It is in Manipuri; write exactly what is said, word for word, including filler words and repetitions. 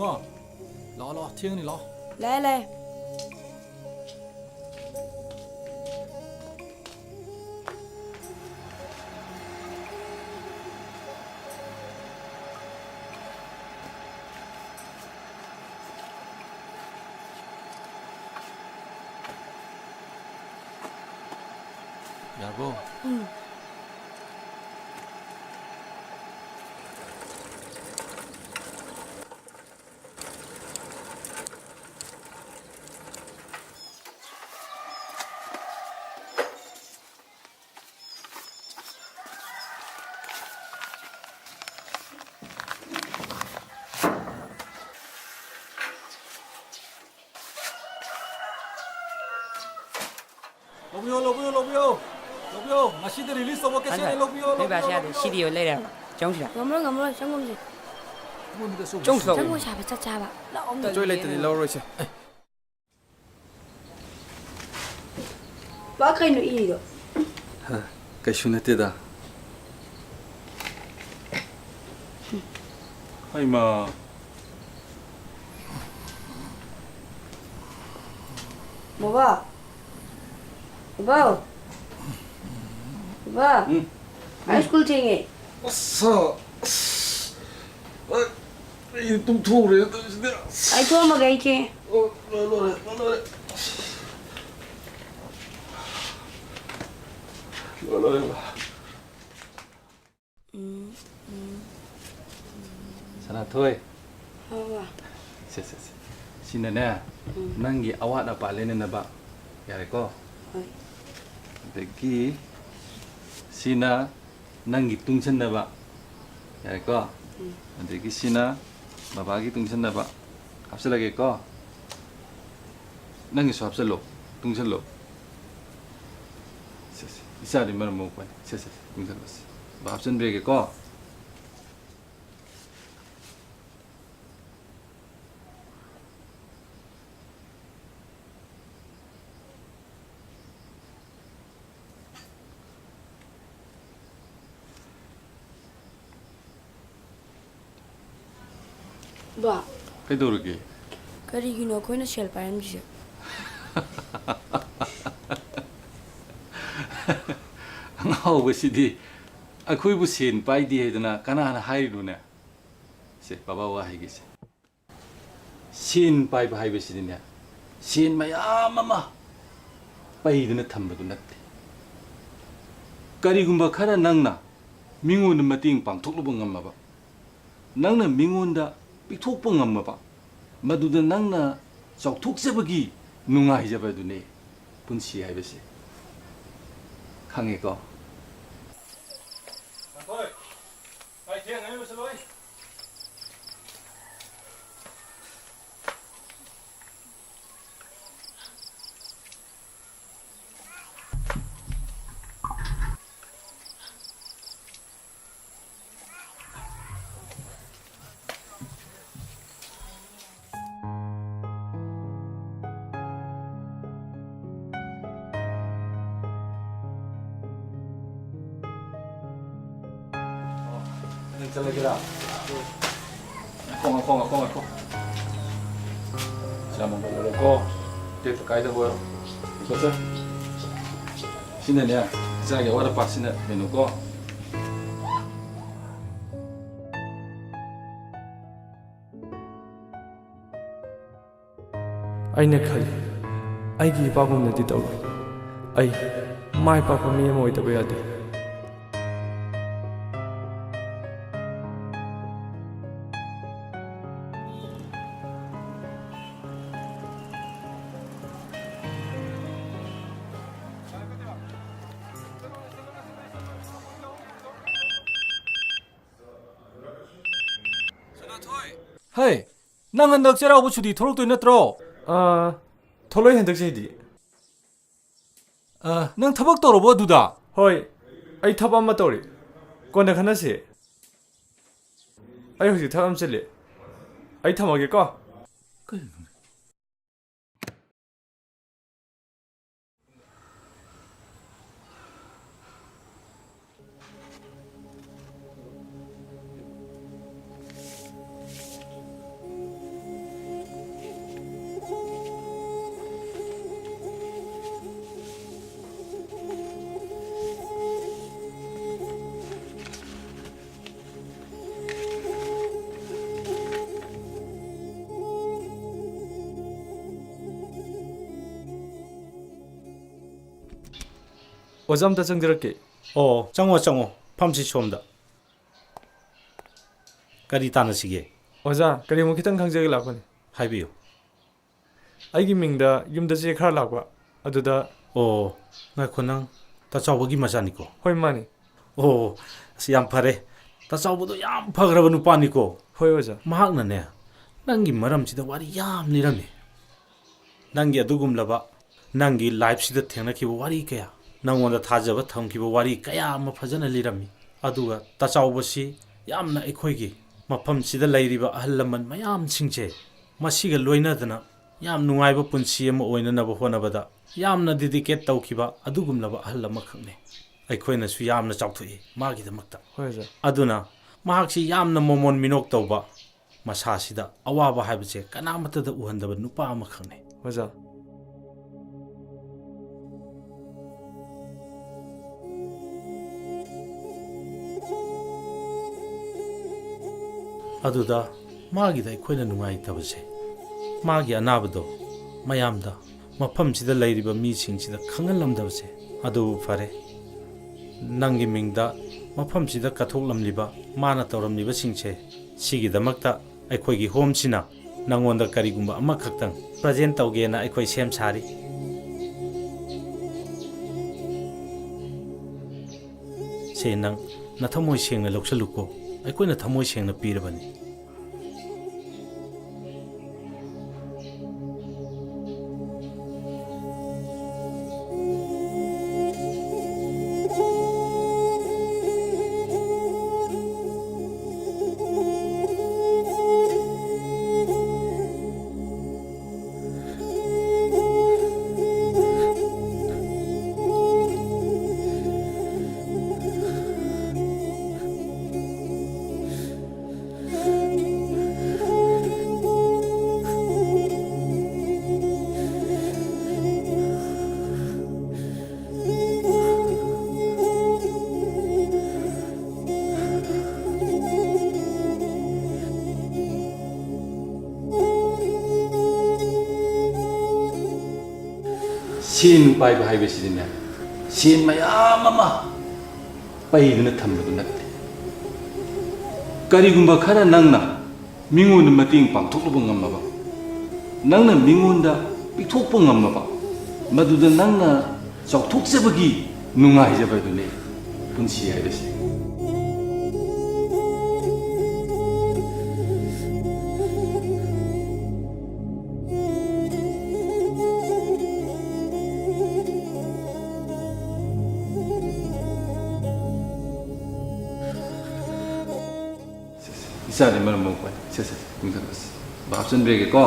ꯀꯣ, ꯂꯥꯛꯑꯣ, ꯂꯥꯛꯑꯣ, ꯊꯦꯡꯉꯅꯤ, ꯂꯥꯛꯑꯣ꯫ ꯂꯥꯛꯑꯦ, ꯂꯥꯛꯑꯦ꯫ ꯌꯥꯔꯕꯣ? ꯎꯝ꯫ ꯂꯧꯕꯤꯌꯣ, ꯂꯧꯕꯤꯌꯣ, ꯂꯧꯕꯤꯌꯣ꯫ ꯂꯧꯕꯤꯌꯣ꯫ ꯉꯁꯤꯗ release ꯇꯧꯕ cassette ꯅꯦ, ꯂꯧꯕꯤꯌꯣ, ꯅꯣꯏ ꯂꯧꯕꯤꯌꯣ, ꯕꯥꯁꯦ ꯌꯥꯗꯦ꯫ ꯂꯧꯕꯤꯌꯣ꯫ ꯁꯤꯗꯤ ꯑꯣꯏ ꯂꯩꯔꯦ꯫ ꯆꯪꯉꯨꯁꯤꯔꯣ? ꯉꯝꯃꯔꯣꯏ, ꯉꯝꯃꯔꯣꯏ, ꯆꯪꯉꯨꯁꯦ꯫ ꯆꯪꯉꯨꯁꯤꯔꯣ? ꯆꯪꯉꯨꯁꯤꯔꯣ? ꯖꯒꯣꯏ ꯁꯥꯕ ꯆꯠꯁꯦ ꯍꯥꯏꯕ꯫ ꯂꯥꯛꯑꯣ, ꯑꯝꯇ ꯆꯣꯏ ꯂꯩꯇ꯭ꯔꯗꯤ ꯌꯦꯡꯉꯣ꯫ ꯂꯧꯔꯣꯏꯁꯦ꯫ ꯕꯥ, ꯀꯩꯅꯣ ꯏꯔꯤꯗꯣ? ꯍ, ꯀꯩꯁꯨ ꯅꯠꯇꯦꯗ꯫ ꯍꯩꯃꯥ꯫ ꯕꯥꯕꯥ꯫ ꯕꯥꯕꯥ꯫ ꯕꯥꯕꯥ꯫ ꯎꯝ꯫ ꯑꯩ ꯁ꯭ꯀꯨꯜ ꯊꯦꯡꯉꯦ꯫ ꯑꯁ, ꯑꯁ꯫ ꯑꯩ, ꯑꯩ ꯇꯨꯝꯊꯣꯛꯎꯔꯦ ꯇꯧꯔꯤꯁꯤꯗꯤ꯫ ꯑꯁ꯫ ꯑꯩ ꯊꯣꯛꯑꯝꯃꯒꯦ ꯑꯩ ꯊꯦꯡꯉꯦ꯫ ꯑꯣ, ꯂꯣꯏ ꯂꯣꯏꯔꯦ, ꯂꯣꯏ ꯂꯣꯏꯔꯦ꯫ ꯂꯣꯏ ꯂꯣꯏꯔꯦ꯫ ꯎꯝ, ꯎꯝ꯫ ꯁꯅꯥꯊꯣꯏ꯫ ꯍꯥꯎ, ꯕꯥ꯫ ꯁꯦ, ꯁꯦ, ꯁꯦ꯫ ꯁꯤꯅꯅꯦ, ꯎꯝ꯫ ꯅꯪꯒꯤ ꯑꯋꯥꯠ ꯑꯄꯥ ꯂꯦꯟꯅꯅꯕ꯫ ꯌꯥꯔꯦꯀꯣ? ꯍꯣꯏ꯫ ꯑꯗꯒꯤ ꯁꯤꯅ ꯅꯪꯒꯤ ꯇꯨꯡꯁꯟꯅꯕ꯫ ꯌꯥꯔꯦꯀꯣ? ꯎꯝ꯫ ꯑꯗꯒꯤ ꯁꯤꯅ ꯕꯕꯥꯒꯤ ꯇꯨꯡꯁꯟꯅꯕ꯫ ꯍꯥꯞꯆꯜꯂꯒꯦꯀꯣ? ꯅꯪꯒꯤꯁꯨ ꯍꯥꯞꯆꯜꯂꯣ, ꯇꯨꯡꯁꯜꯂꯣ꯫ ꯁꯦ, ꯁꯦ, ꯏꯆꯥꯗꯤ ꯃꯔꯝ ꯃꯣꯛꯄꯅꯤ꯫ ꯁꯦ, ꯁꯦ, ꯁꯦ, ꯇꯨꯡꯁꯜꯂꯣ, ꯁꯦ꯫ ꯕꯥ, ꯍꯥꯞꯆꯟꯕꯤꯔꯒꯦꯀꯣ꯫ ꯕꯥ, ꯀꯩꯗꯧꯔꯒꯦ? ꯀꯔꯤꯒꯤꯅꯣ ꯑꯩꯈꯣꯏꯅ ꯁꯦꯜ ꯄꯥꯏꯔꯝꯗ꯭ꯔꯤꯁꯦ? ꯑꯉꯥꯎꯕꯁꯤꯗꯤ, ꯑꯩꯈꯣꯏꯕꯨ ꯁꯦꯟ ꯄꯥꯏꯗꯦ ꯍꯥꯏꯗꯅ ꯀꯅꯥꯅ ꯍꯥꯏꯔꯤꯅꯣꯅꯦ? ꯁꯦ, ꯕꯕꯥ, ꯋꯥ ꯍꯥꯏꯒꯦꯁꯦ꯫ ꯁꯦꯟ ꯄꯥꯏꯕ ꯍꯥꯏꯕꯁꯤꯗꯤꯅꯦ, ꯁꯦꯟ ꯃꯌꯥꯝ ꯑꯃ ꯄꯩꯗꯨꯅ ꯊꯝꯕꯗꯨ ꯅꯠꯇꯦ꯫ ꯀꯔꯤꯒꯨꯝꯕ ꯈꯔ ꯅꯪꯅ ꯃꯤꯉꯣꯟꯗ ꯃꯇꯦꯡ ꯄꯥꯡꯊꯣꯛꯂꯨꯕ ꯉꯝꯃꯕ, ꯅꯪꯅ ꯃꯤꯉꯣꯟꯗ ꯄꯤꯊꯣꯛꯄ ꯉꯝꯃꯕ, ꯃꯗꯨꯗ ꯅꯪꯅ ꯆꯥꯎꯊꯣꯛꯆꯕꯒꯤ ꯅꯨꯡꯉꯥꯏꯖꯕ ꯑꯗꯨꯅꯦ ꯄꯨꯟꯁꯤ ꯍꯥꯏꯕꯁꯦ꯫ ꯈꯪꯉꯦꯀꯣ? ꯄꯥꯟꯊꯣꯏ, ꯃꯥꯏ ꯊꯦꯡꯉꯦ, ꯂꯣꯏꯁꯤꯜꯂꯣ꯫ ꯅꯪ ꯆꯠꯂꯒꯦꯔꯥ? ꯉꯥꯏꯈꯣ, ꯉꯥꯏꯈꯣ, ꯉꯥꯏꯈꯣ, ꯉꯥꯏꯈꯣ꯫ ꯆꯥꯃꯝꯕ ꯂꯣꯏꯔꯦꯀꯣ꯫ ꯇꯦꯛꯇ ꯀꯥꯏꯗꯕ ꯑꯣꯏꯔꯣ꯫ ꯆꯠꯁꯦ꯫ ꯁꯤꯅꯅꯦ, ꯏꯆꯥꯒꯤ ꯑꯋꯥꯠ ꯑꯄꯥꯁꯤꯅ ꯀꯩꯅꯣꯀꯣ꯫ ꯑꯩꯅ ꯈꯜꯂꯤ, ꯑꯩꯒꯤ ꯏꯄꯥꯒꯨꯝꯅꯗꯤ ꯇꯧꯔꯣꯏ꯫ ꯑꯩ ꯃꯥꯏ ꯄꯥꯛꯄ ꯃꯤ ꯑꯃ ꯑꯣꯏꯗꯕ ꯌꯥꯗꯦ꯫ ꯍꯩ, ꯅꯪ ꯍꯟꯗꯛ ꯆꯩꯔꯥꯎꯕ ꯁꯨꯇꯤ ꯊꯣꯛꯂꯛꯇꯣꯏ ꯅꯠꯇ꯭ꯔꯣ? ꯑꯥ, ꯊꯣꯛꯂꯛꯑꯣꯏ ꯍꯟꯗꯛ ꯆꯍꯤꯗꯤ꯫ ꯑꯥ, ꯅꯪ ꯊꯕꯛ ꯇꯧꯔꯕꯣ ꯑꯗꯨꯗ? ꯍꯣꯏ, ꯑꯩ ꯊꯕꯛ ꯑꯃ ꯇꯧꯔꯤ꯫ ꯀꯣꯟꯅ ꯈꯟꯅꯁꯤ꯫ ꯑꯩ ꯍꯧꯖꯤꯛ ꯊꯕꯛ ꯑꯃ ꯆꯤꯜꯂꯤ꯫ ꯑꯩ ꯊꯝꯃꯒꯦꯀꯣ꯫ ꯀꯩꯅꯣꯅꯦ? ꯑꯣꯖꯥ, ꯑꯝꯇ ꯆꯪꯖꯔꯛꯀꯦ꯫ ꯑꯣ, ꯆꯪꯉꯣ, ꯆꯪꯉꯣ꯫ ꯐꯝꯁꯤ ꯁꯣꯝꯗ꯫ ꯀꯔꯤ ꯇꯥꯟꯅꯁꯤꯒꯦ? ꯑꯣꯖꯥ, ꯀꯔꯤꯒꯨꯝꯕ ꯈꯤꯇꯪ ꯈꯪꯖꯒꯦ ꯂꯥꯛꯄꯅꯤ꯫ ꯍꯥꯏꯕꯤꯌꯨ꯫ ꯑꯩꯒꯤ ꯃꯤꯡꯗ ꯌꯨꯝꯗ ꯆꯦ ꯈꯔ ꯂꯥꯛꯄ, ꯑꯗꯨꯗ꯫ ꯑꯣ, ꯉꯥꯏꯈꯣ, ꯅꯪ ꯇꯥꯆꯥꯎꯕꯒꯤ ꯃꯆꯥꯅꯤꯀꯣ? ꯍꯣꯏ, ꯃꯥꯅꯤ꯫ ꯑꯣ, ꯑꯁ, ꯌꯥꯝ ꯐꯔꯦ꯫ ꯇꯥꯆꯥꯎꯕꯗꯣ ꯌꯥꯝ ꯐꯈ꯭ꯔꯕ ꯅꯨꯄꯥꯅꯤꯀꯣ? ꯍꯣꯏ, ꯑꯣꯖꯥ꯫ ꯃꯍꯥꯛꯅꯅꯦ, ꯅꯪꯒꯤ ꯃꯔꯝꯁꯤꯗ ꯋꯥꯔꯤ ꯌꯥꯝ ꯂꯤꯔꯝꯃꯤ꯫ ꯅꯪꯒꯤ ꯑꯗꯨꯒꯨꯝꯂꯕ, ꯅꯪꯒꯤ ꯂꯥꯏꯐꯁꯤꯗ ꯊꯦꯡꯅꯈꯤꯕ ꯋꯥꯔꯤ ꯀꯌꯥ, ꯅꯪꯉꯣꯟꯗ ꯊꯥꯖꯕ ꯊꯝꯈꯤꯕ ꯋꯥꯔꯤ ꯀꯌꯥ ꯑꯃ ꯐꯖꯅ ꯂꯤꯔꯝꯃꯤ꯫ ꯑꯗꯨꯒ ꯇꯥꯆꯥꯎꯕꯁꯤ ꯌꯥꯝꯅ ꯑꯩꯈꯣꯏꯒꯤ ꯃꯐꯝꯁꯤꯗ ꯂꯩꯔꯤꯕ ꯑꯍꯜ ꯂꯃꯟ ꯃꯌꯥꯝꯁꯤꯡꯁꯦ, ꯃꯁꯤꯒ ꯂꯣꯏꯅꯗꯅ ꯌꯥꯝ ꯅꯨꯡꯉꯥꯏꯕ ꯄꯨꯟꯁꯤ ꯑꯃ ꯑꯣꯏꯅꯅꯕ ꯍꯣꯠꯅꯕꯗ ꯌꯥꯝꯅ ꯗꯤꯗꯤꯀꯦꯠ ꯇꯧꯈꯤꯕ ꯑꯗꯨꯒꯨꯝꯂꯕ ꯑꯍꯜ ꯑꯃꯈꯛꯅꯤ꯫ ꯑꯩꯈꯣꯏꯅꯁꯨ ꯌꯥꯝꯅ ꯆꯥꯎꯊꯣꯛꯏ ꯃꯥꯒꯤꯗꯃꯛꯇ꯫ ꯍꯣꯏ, ꯑꯣꯖꯥ꯫ ꯑꯗꯨꯅ ꯃꯍꯥꯛꯁꯤ ꯌꯥꯝꯅ ꯃꯣꯃꯣꯟ ꯃꯤꯅꯣꯛ ꯇꯧꯕ, ꯃꯁꯥꯁꯤꯗ ꯑꯋꯥꯕ ꯍꯥꯏꯕꯁꯦ ꯀꯅꯥꯃꯠꯇꯗ ꯎꯍꯟꯗꯕ ꯅꯨꯄꯥ ꯑꯃꯈꯛꯅꯤ꯫ ꯑꯣꯖꯥ꯫ ꯑꯗꯨꯗ ꯃꯥꯒꯤꯗ ꯑꯩꯈꯣꯏꯅ ꯅꯨꯡꯉꯥꯏꯇꯕꯁꯦ, ꯃꯥꯒꯤ ꯑꯅꯥꯕꯗꯣ ꯃꯌꯥꯝꯗ, ꯃꯐꯝꯁꯤꯗ ꯂꯩꯔꯤꯕ ꯃꯤꯁꯤꯡꯁꯤꯗ ꯈꯪꯍꯜꯂꯝꯗꯕꯁꯦ꯫ ꯑꯗꯨꯕꯨ ꯐꯔꯦ, ꯅꯪꯒꯤ ꯃꯤꯡꯗ ꯃꯐꯝꯁꯤꯗ ꯀꯠꯊꯣꯛꯂꯝꯂꯤꯕ, ꯃꯥꯅ ꯇꯧꯔꯝꯂꯤꯕꯁꯤꯡꯁꯦ, ꯁꯤꯒꯤꯗꯃꯛꯇ ꯑꯩꯈꯣꯏꯒꯤ ꯍꯣꯝꯁꯤꯅ ꯅꯪꯉꯣꯟꯗ ꯀꯔꯤꯒꯨꯝꯕ ꯑꯃꯈꯛꯇꯪ ꯄ꯭ꯔꯖꯦꯟ ꯇꯧꯒꯦꯅ ꯑꯩꯈꯣꯏ ꯁꯦꯝ ꯁꯥꯔꯤ꯫ ꯁꯦ, ꯅꯪ ꯅꯊꯃꯣꯏ ꯁꯦꯡꯅ ꯂꯧꯁꯜꯂꯨꯀꯣ, ꯑꯩꯈꯣꯏꯅ ꯊꯃꯣꯏ ꯁꯦꯡꯅ ꯄꯤꯔꯕꯅꯤ꯫ ꯁꯦꯟ ꯄꯥꯏꯕ ꯍꯥꯏꯕꯁꯤꯗꯤꯅꯦ, ꯁꯦꯟ ꯃꯌꯥꯝ ꯑꯃ ꯄꯩꯗꯨꯅ ꯊꯝꯕꯗꯨ ꯅꯠꯇꯦ꯫ ꯀꯔꯤꯒꯨꯝꯕ ꯈꯔ ꯅꯪꯅ ꯃꯤꯉꯣꯟꯗ ꯃꯇꯦꯡ ꯄꯥꯡꯊꯣꯛꯂꯨꯕ ꯉꯝꯃꯕ, ꯅꯪꯅ ꯃꯤꯉꯣꯟꯗ ꯄꯤꯊꯣꯛꯄ ꯉꯝꯃꯕ, ꯃꯗꯨꯗ ꯅꯪꯅ ꯆꯥꯎꯊꯣꯛꯆꯕꯒꯤ ꯅꯨꯡꯉꯥꯏꯖꯕꯗꯨꯅꯤ ꯄꯨꯟꯁꯤ ꯍꯥꯏꯕꯁꯤ꯫ ꯏꯆꯥꯗꯤ ꯃꯔꯝ ꯃꯣꯛꯄꯅꯤ꯫ ꯁꯦ, ꯁꯦ, ꯁꯦ, ꯃꯤꯡꯈꯠꯂꯁꯤ꯫ ꯚꯥꯞ ꯆꯟꯕꯤꯔꯒꯦꯀꯣ꯫